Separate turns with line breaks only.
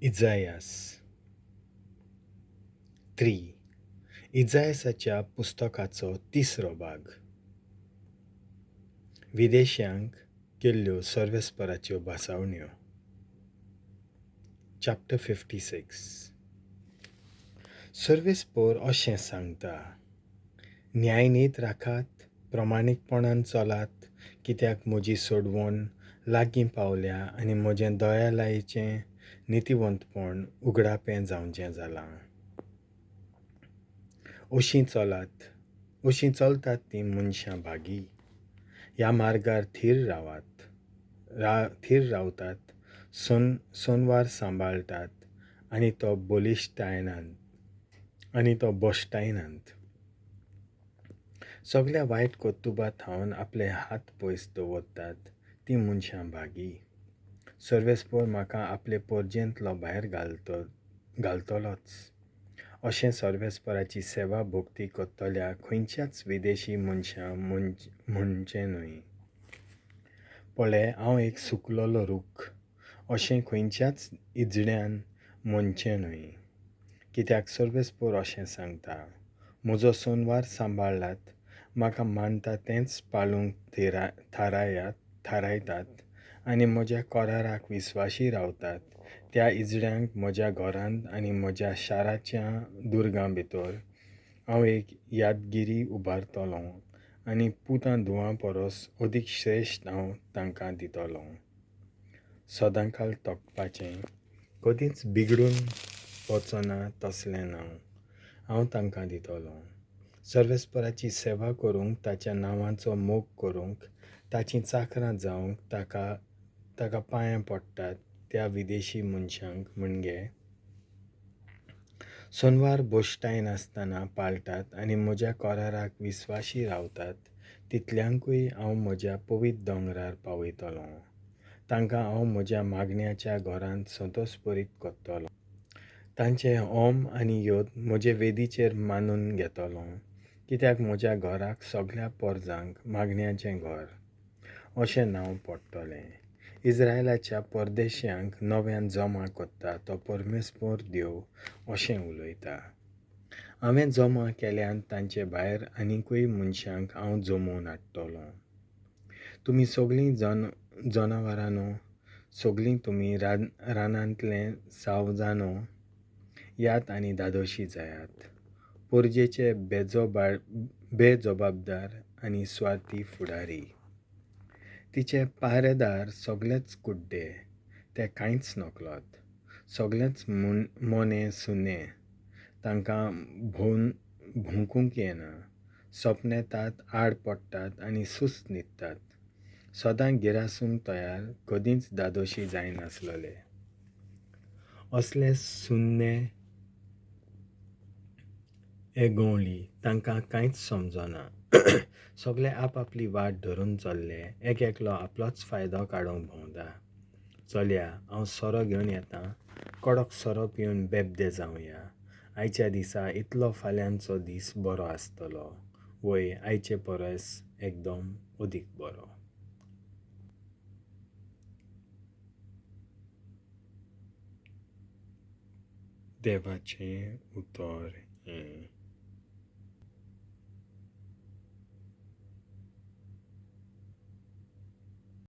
इजायास 3. इजायासाच्या पुस्तकाचो तिसरो भाग. विदेशांक केल्ल्यो सर्वेस्पराच्यो भासावण्यो. चॅप्टर 56. सर्वेस्पर अशें सांगता, न्यायनीत राखात, प्रमाणीकपणान चलात, कित्याक म्हजी सोडवण लागीं पावल्या आनी म्हजें दयालायेचें नितीवंतपण उगडापें जावचें जालां. अशीं चलात, अशीं चलतात तीं मनशां भागी. ह्या मार्गार थीर रावात, थीर रावतात, सोनवार सांबाळटात आनी तो बलिश्टायनात आनी तो भश्टायनात. सगल्या वायट कर्तुबां थावन आपले हात पयस दवरतात तीं मनशां भागी. सर्वेस्पर म्हाका आपले पोरजेंतलो भायर घालतलोच. अशें सर्वेस्पराची सेवा भक्ती करतल्या खंयच्याच विदेशी मनशां म्हणचें न्हय. पळय, हांव एक सुकलोलो रूख, अशें खंयच्याच इजड्यान म्हणचें न्हय. कित्याक सर्वेस्पर अशें सांगता, म्हजो सोनवार सांबाळात, म्हाका मानता तेंच पाळूंक थारायतात आनी म्हज्या कराराक विस्वाशी रावतात त्या इजड्यांक म्हज्या घरांत आनी म्हज्या शाराच्या दुर्गां भितर हांव एक यादगिरी उबारतलों आनी पुतां धुवां परस अदीक श्रेश्ठ हांव तांकां दितलों. सदांकाल तोखपाचें, कदींच बिगडून वचना तसलें नांव हांव तांकां दितलों. सर्वेस्पराची सेवा करूंक, ताच्या नांवाचो मोग करूंक, ताचीं चाकरां जावंक ताका पांयां पडटात त्या विदेशी मनशांक म्हणजे सोनवार भश्टायनासतना पाळटात आनी म्हज्या कराराक विस्वाशी रावतात तितल्यांकूय हांव म्हज्या पवित्र दोंगरार पावयतलों. तांकां हांव म्हज्या मागण्याच्या घरांत संतोशभरीत करतलों. तांचें होम आनी योद म्हजे वेदीचेर मानून घेतलों, कित्याक म्हज्या घराक सगल्या पोरजांक मागण्याचें घर अशें नांव पडटलें. इस्रायलाच्या परदेशांक नव्यान जमा करता तो परमेश्वर देव अशें उलयता. हांवें जमा केल्यान तांचे भायर आनिकूय मनशांक हांव जमोवन हाडटलों. तुमी सगळीं जनावरांनो, सगळीं तुमी रानांतले सावजानो, यात आनी धादोशी जायात. पोरजेचे बेजबाबदार आनी स्वार्थी फुडारी. तिचे पारेदार सगळेच कुड्डे, ते कांयच नकळत, सगळेच मोने सुने, तांकां भोंकूंक येना, सपनेतात, आड पडटात आनी सुस्त न्हिदतात, सदां गिरासूंक तयार, कदींच धादोशी जायनासलेले. असले सुन्ने हे गवळी, तांकां कांयच समजना. सगळे आपआपली वाट धरून चल्ले, एक एकलो आपलोच फायदो काडूंक भोंवता. चलया, हांव सोरो घेवन येतां, कडक सोरो पिवन बेबदे जावया. आयच्या दिसा इतलो फाल्यांचो दीस बरो आसतलो, वय आयचे परस एकदम अदीक बरो. देवाचें उतर हें.